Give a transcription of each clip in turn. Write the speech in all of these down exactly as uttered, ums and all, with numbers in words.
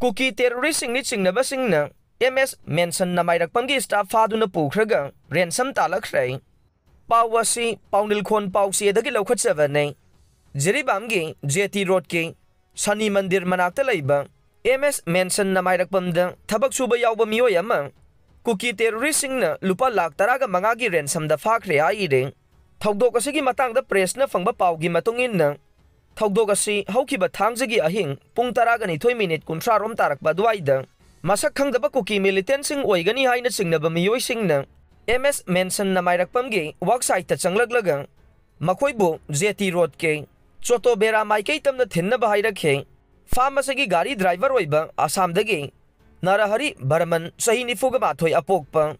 ꯀꯨꯀꯤ ꯇꯦꯔꯣꯔꯤꯁꯁꯤꯡꯅꯤ ꯆꯤꯡꯅꯕꯁꯤꯡꯅ M ꯑꯦꯁ mention ꯅꯃꯥꯏꯔꯛꯄꯝꯒꯤ staff ꯐꯥꯗꯨꯅ ꯄꯨꯈ꯭ꯔꯒ ꯔꯦꯟꯁꯝ ꯇꯥꯜꯂꯛꯈ꯭ꯔꯦ꯫ ꯄꯥꯎ ꯑꯁꯤ ꯄꯥꯎꯅꯤꯜꯈꯣꯟ ꯄꯥꯎꯆꯦꯗꯒꯤ ꯂꯧꯈꯠꯆꯕꯅꯤ꯫ ꯖꯤꯔꯤꯕꯥꯝꯒꯤ J T ꯔꯣꯗꯀꯤ ꯁꯅꯤ ꯃꯟꯗꯤꯔ ꯃꯅꯥꯛꯇ ꯂꯩꯕ ꯑꯦꯝ ꯑꯦꯁ ꯃꯦꯟꯁꯟ ꯅꯃꯥꯏꯔꯛꯄꯝꯗ ꯊꯕꯛ ꯁꯨꯕ ꯌꯥꯎꯕ ꯃꯤꯑꯣꯏ ꯑꯃ ꯀꯨꯀꯤ ꯇꯦꯔꯣꯔꯤꯁꯁꯤꯡꯅ ꯂꯨꯄꯥ ꯂꯥꯈ ꯇꯔꯥꯒ ꯃꯉꯥꯒꯤ ꯔꯦꯟꯁꯝꯗ ꯐꯥꯈ꯭ꯔꯦ ꯍꯥꯏꯔꯦ꯫ ꯊꯧꯗꯣꯛ ꯑꯁꯤꯒꯤ ꯃꯇꯥꯡꯗ ꯄ꯭ꯔꯦꯁꯅ ꯐꯪꯕ ꯄꯥꯎꯒꯤ ꯃꯇꯨꯡ ꯏꯟꯅ, ꯊꯧꯗꯣꯛ ꯑꯁꯤ ꯍꯧꯈꯤꯕ ꯊꯥꯡꯖꯒꯤ ꯑꯍꯤꯡ ꯄꯨꯡ ꯇꯔꯥꯒ ꯅꯤꯊꯣꯏ ꯃꯤꯅꯤꯠ ꯀꯨꯟꯊ꯭ꯔꯥ ꯔꯣꯝ ꯇꯥꯔꯛꯄ ꯑꯗꯨꯋꯥꯏꯗ ꯃꯁꯛ ꯈꯪꯗꯕ ꯀꯨꯀꯤ ꯃꯤꯂꯤꯇꯦꯟꯁꯤꯡ ꯑꯣꯏꯒꯅꯤ ꯍꯥꯏꯅ ꯆꯤꯡꯅꯕ ꯃꯤꯑꯣꯏꯁꯤꯡꯅ ꯑꯦꯝ ꯑꯦꯁ ꯃꯦꯟꯁꯟ ꯅꯃꯥꯏꯔꯛꯄꯝꯒꯤ ꯋꯥꯛ ꯁꯥꯏꯠꯇ ꯆꯪꯂꯛꯂꯒ ꯃꯈꯣꯏꯕꯨ ꯖꯦ ꯇꯤ ꯔꯣꯗꯀꯤ ꯆꯣꯇꯣꯕꯦꯔꯥ ꯃꯥꯏꯀꯩ ꯇꯝꯅ ꯊꯤꯟꯅꯕ ꯍꯥꯏꯔꯛꯈꯤ꯫ ꯐꯥꯝ ꯑꯁꯤꯒꯤ ꯒꯥꯔꯤ ꯗ꯭ꯔꯥꯏꯚꯔ ꯑꯣꯏꯕ ꯑꯁꯥꯝꯗꯒꯤ ꯅꯔꯍꯔꯤ ꯕꯔꯃꯟ, ꯆꯍꯤ ꯅꯤꯐꯨꯒ ꯃꯥꯊꯣꯏ ꯑꯄꯣꯛꯄ,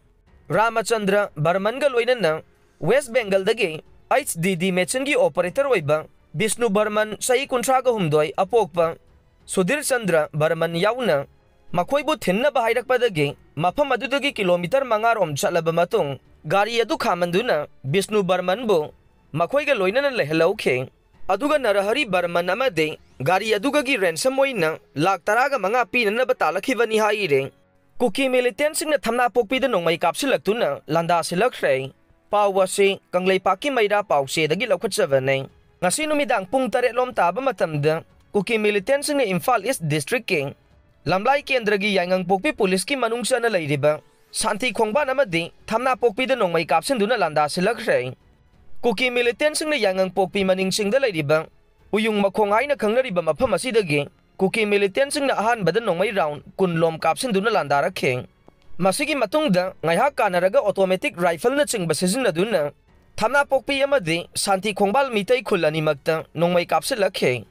ꯔꯥꯃꯆꯟꯗ꯭ꯔ ꯕꯔꯃꯟꯒ ꯂꯣꯏꯅꯅ ꯋꯦꯁ ꯕꯦꯡꯒꯜꯗꯒꯤ ꯑꯩꯆ ꯗꯤ ꯗꯤ ꯃꯦꯆꯤꯟꯒꯤ ꯑꯣꯄꯔꯦꯇꯔ ꯑꯣꯏꯕ ꯕꯤꯁꯅꯨ ꯕꯔꯃꯟ, ꯆꯍꯤ ꯀꯨꯟꯊ꯭ꯔꯥꯒ ꯍꯨꯝꯗꯣꯏ ꯑꯄꯣꯛꯄ, ꯁꯨꯙꯤꯔ ꯆꯟꯗ꯭ꯔ ꯕꯔꯃꯟ ꯌꯥꯎꯅ ꯃꯈꯣꯏꯕꯨ ꯊꯤꯟꯅꯕ ꯍꯥꯏꯔꯛꯄꯗꯒꯤ ꯃꯐꯝ ꯑꯗꯨꯗꯒꯤ ꯀꯤꯂꯣꯃꯤꯇꯔ ꯃꯉꯥ ꯔꯣꯝ ꯆꯠꯂꯕ ꯃꯇꯨꯡ ꯒꯥꯔꯤ ꯑꯗꯨ ꯈꯥꯝꯃꯟꯗꯨꯅ ꯕꯤꯁꯅꯨ ꯕꯔꯃꯟꯕꯨ ꯃꯈꯣꯏꯒ ꯂꯣꯏꯅꯅ ꯂꯩꯍꯜꯍꯧꯈꯤ꯫ ꯑꯗꯨꯒ ꯅꯔꯍꯔꯤ ꯕꯔꯃꯟ ꯑꯃꯗꯤ ꯒꯥꯔꯤ ꯑꯗꯨꯒꯒꯤ ꯔꯦꯟꯁꯝ ꯑꯣꯏꯅ ꯂꯥꯈ ꯇꯔꯥꯒ ꯃꯉꯥ ꯄꯤꯅꯅꯕ ꯇꯥꯜꯂꯛꯈꯤꯕꯅꯤ ꯍꯥꯏꯔꯦ꯫ ꯀꯨꯀꯤ ꯃꯤꯂꯤꯇꯦꯟꯁꯤꯡꯅ ꯊꯝꯅꯥꯄꯣꯛꯄꯤꯗ ꯅꯣꯡꯃꯩ ꯀꯥꯞꯁꯤꯜꯂꯛꯇꯨꯅ ꯂꯥꯟꯗꯥꯁꯤꯜꯂꯛꯈ꯭ꯔꯦ꯫ ꯄꯥꯎ ꯑꯁꯤ ꯀꯪꯂꯩꯄꯥꯛꯀꯤ ꯃꯩꯔꯥ ꯄꯥꯎꯆꯦꯗꯒꯤ ꯂꯧꯈꯠꯆꯕꯅꯤ꯫ ꯉꯁꯤ ꯅꯨꯃꯤꯗꯥꯡ ꯄꯨꯡ ꯇꯔꯦꯠ ꯂꯣꯝ ꯇꯥꯕ ꯃꯇꯝꯗ ꯀꯨꯀꯤ ꯃꯤꯂꯤꯇꯦꯟꯁꯤꯡꯅ ꯏꯝꯐꯥꯜ ꯏꯁ ꯗꯤꯁꯇ꯭ꯔꯤꯛꯀꯤ ꯂꯝꯂꯥꯏ ꯀꯦꯟꯗ꯭ꯔꯒꯤ ꯌꯥꯏꯉꯪꯄꯣꯛꯄꯤ ꯄꯨꯂꯤꯁꯀꯤ ꯃꯅꯨꯡ ꯆꯟꯅ ꯂꯩꯔꯤꯕ ꯁꯥꯟꯇꯤ ꯈꯣꯡꯕꯥꯟ ꯑꯃꯗꯤ ꯊꯝꯅꯥꯄꯣꯛꯄꯤꯗ ꯅꯣꯡꯃꯩ ꯀꯥꯞꯁꯤꯟꯗꯨꯅ ꯂꯥꯟꯗꯥꯁꯤꯜꯂꯛꯈ꯭ꯔꯦ꯫ ꯀꯨꯀꯤ ꯃꯤꯂꯤꯇꯦꯟꯁꯤꯡꯅ ꯌꯥꯏꯉꯪꯄꯣꯛꯄꯤ ꯃꯅꯤꯡ ꯆꯤꯡꯗ ꯂꯩꯔꯤꯕ ꯎꯌꯨꯡ ꯃꯈꯣꯡ ꯍꯥꯏꯅ ꯈꯪꯅꯔꯤꯕ ꯃꯐꯝ ꯑꯁꯤꯗꯒꯤ ꯀꯨꯀꯤ ꯃꯤꯂꯤꯇꯦꯟꯁꯤꯡꯅ ꯑꯍꯥꯟꯕꯗ ꯅꯣꯡꯃꯩ ꯔꯥꯎꯟ ꯀꯨꯟ ꯂꯣꯝ ꯀꯥꯞꯁꯤꯟꯗꯨꯅ ꯂꯥꯟꯗꯥꯔꯛꯈꯤ꯫ ꯃꯁꯤꯒꯤ ꯃꯇꯨꯡꯗ ꯉꯥꯏꯍꯥꯛ ꯀꯥꯟꯅꯔꯒ ꯑꯣꯇꯣꯃꯦꯇꯤꯛ ꯔꯥꯏꯐꯜꯅꯆꯤꯡꯕ ꯁꯤꯖꯤꯟꯅꯗꯨꯅ ꯊꯝꯅꯥꯄꯣꯛꯄꯤ ꯑꯃꯗꯤ ꯁꯥꯟꯇꯤ ꯈꯣꯡꯕꯥꯜ ꯃꯤꯇꯩ ꯈꯨꯜ ꯑꯅꯤꯃꯛꯇ ꯅꯣꯡꯃꯩ ꯀꯥꯞꯁꯤꯜꯂꯛꯈꯤ꯫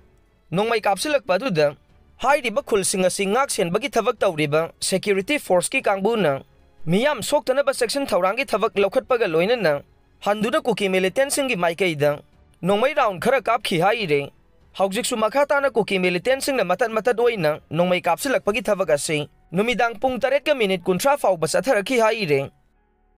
ꯅꯣꯡꯃꯩ ꯀꯥꯞꯁꯤꯜꯂꯛꯄ ꯑꯗꯨꯗ ꯍꯥꯏꯔꯤꯕ ꯈꯨꯜꯁꯤꯡ ꯑꯁꯤ ꯉꯥꯛ ꯁꯦꯟꯕꯒꯤ ꯊꯕꯛ ꯇꯧꯔꯤꯕ ꯁꯦꯀ꯭ꯌꯨꯔꯤꯇꯤ ꯐꯣꯔꯁꯀꯤ ꯀꯥꯡꯕꯨꯅ ꯃꯤꯌꯥꯝ ꯁꯣꯛꯇꯅꯕ ꯆꯦꯛꯁꯤꯟ ꯊꯧꯔꯥꯡꯒꯤ ꯊꯕꯛ ꯂꯧꯈꯠꯄꯒ ꯂꯣꯏꯅꯅ ꯍꯟꯗꯨꯅ ꯀꯨꯀꯤ ꯃꯤꯂꯤꯇꯦꯟꯁꯤꯡꯒꯤ ꯃꯥꯏꯀꯩꯗ ꯅꯣꯡꯃꯩ ꯔꯥꯎꯟ ꯈꯔ ꯀꯥꯞꯈꯤ ꯍꯥꯏꯔꯦ꯫ ꯍꯧꯖꯤꯛꯁꯨ ꯃꯈꯥ ꯇꯥꯅ ꯀꯨꯀꯤ ꯃꯤꯂꯤꯇꯦꯟꯁꯤꯡꯅ ꯃꯇꯠ ꯃꯇꯠ ꯑꯣꯏꯅ ꯅꯣꯡꯃꯩ ꯀꯥꯞꯁꯤꯜꯂꯛꯄꯒꯤ ꯊꯕꯛ ꯑꯁꯤ ꯅꯨꯃꯤꯗꯥꯡ ꯄꯨꯡ ꯇꯔꯦꯠꯀ ꯃꯤꯅꯤꯠ ꯀꯨꯟꯊ꯭ꯔꯥ ꯐꯥꯎꯕ ꯆꯠꯊꯔꯛꯈꯤ ꯍꯥꯏꯔꯦ꯫